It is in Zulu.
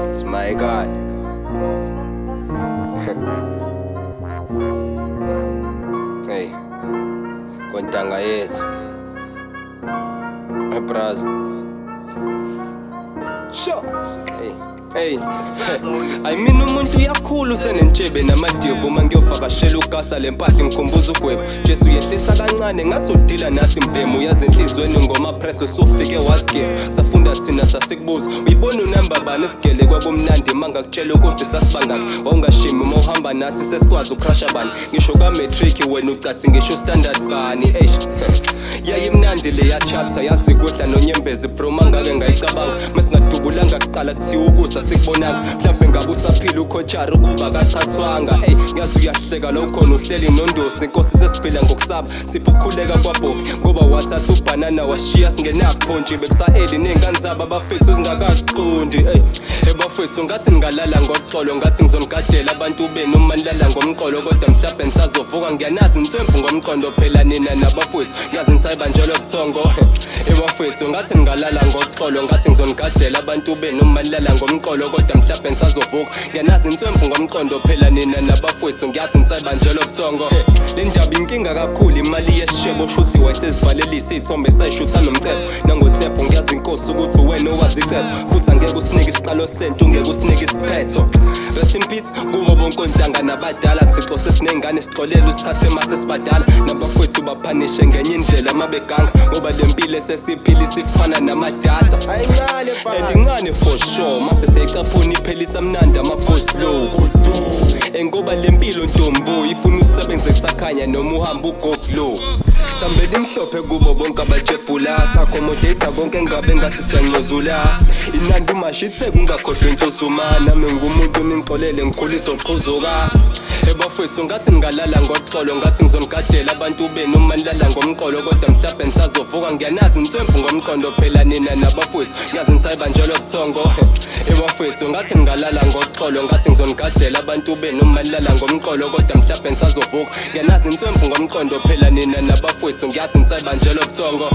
It's my God. Hey, kontanga yethu. Hey, brazo. Sure. Hey. Hey, I mean umuntu uyakhula usenentshebe namadivu uma ngiyovakashela ugasa lempahla ngikhumbuza ugwebo. Jesu yehlisa kancane ngathi udila nathi mbhemu uyazi enhlizweni ngoma press usufike watscape. Safunda thina sasikubuza uyibona unamba bani esigele kwakumnandi mangakutshela ukuthi sasibangaki wawungashimi uma uhamba nathi sesikwazi ucrasha bani ngisho ka matric wena ucathi ngisho standard bani. Eish, yayimnandi leya chapter yasikudla nonyembezi bro mangake ngayicabanga masingadubulanga kuqala kuthiwa ukusa sikubonanga mhlawumbe ngabe usaphila ukhochara ukuba kachathwanga. Ey, ngiyazi uyahleka lo khona uhleli nondosi inkosi sesiphila ngokusaba sipha ukukhuleka kwaBobby ngoba wathatha ubhanana washiya singenaphontshi bekusa-eli ney'ngane zabo abafethu zingakaqondi. Ey, ebafethu ngathi ningalala ngoxolo ngathi ngizonigadela abantu benu uma nilala ngomqolo kodwa mhlawumbe nisazovuka ngiyanazi inswempu ngomqondo phela nina nabafethu ngiyazi nisayibanjelwe buthongo. Ebafethu ngathi ningalala ngoxolo ngathi ngizonigadela abantu benu uma nilala ngomqolo kodwa mhlawumbe nisazovuka ngiyanazi inswempu ngomqondo phela nina nabafethu ngiyazi nisayibanjelwe buthongo. Le ndaba inkinga kakhulu imali yeshebo shuthi wayesezivalelisa iy'thombe sayishutha nomcebo nangothepho ngiyazi inkosi ukuthi wena owazicebo futhi angeke usinike isiqalo sento ungeke usinike isiphetho. Rest in peace kubo bonke ontanga nabadala Thixo sesiney'ngane sixolele usithathe mase sibadala nabafethu baphanishe ngenye indlela mabeganga ngoba le mpilo esesiphila isifana namadatha and incane for sure mase siyayicaphuna iphelisa mnandi ama-go slow ngoba le mpilo ntombo ifuna usebenze kusakhanya noma uhamba ugo glow. Thambela imhlophe kubo bonke abajebhula sakhomodatha konke ngabe ngathi siyancozula inandi umashithe kungakhohlwa into zuma nami ngumuntu ningixolele ngikhuliswa uqhuzuka. Ebafethu ngathi ningalala ngoxolo ngathi ngizonigadela abantu benu uma nilala ngomqolo kodwa mhlawumbe nisazovuka ngiyanazi inswempu ngomqondo phela nina nabafethu ngiyazi nisayibanjelwe buthongo. Ebafethu ngathi ningalala ngoxolo ngathi ngizonigadela abantu benu uma nilala ngomqolo kodwa mhlawumbe nisazovuka ngiyanazi inswempu ngomqondo phela nina nabafethu ngiyazi nisayibanjelwe buthongo.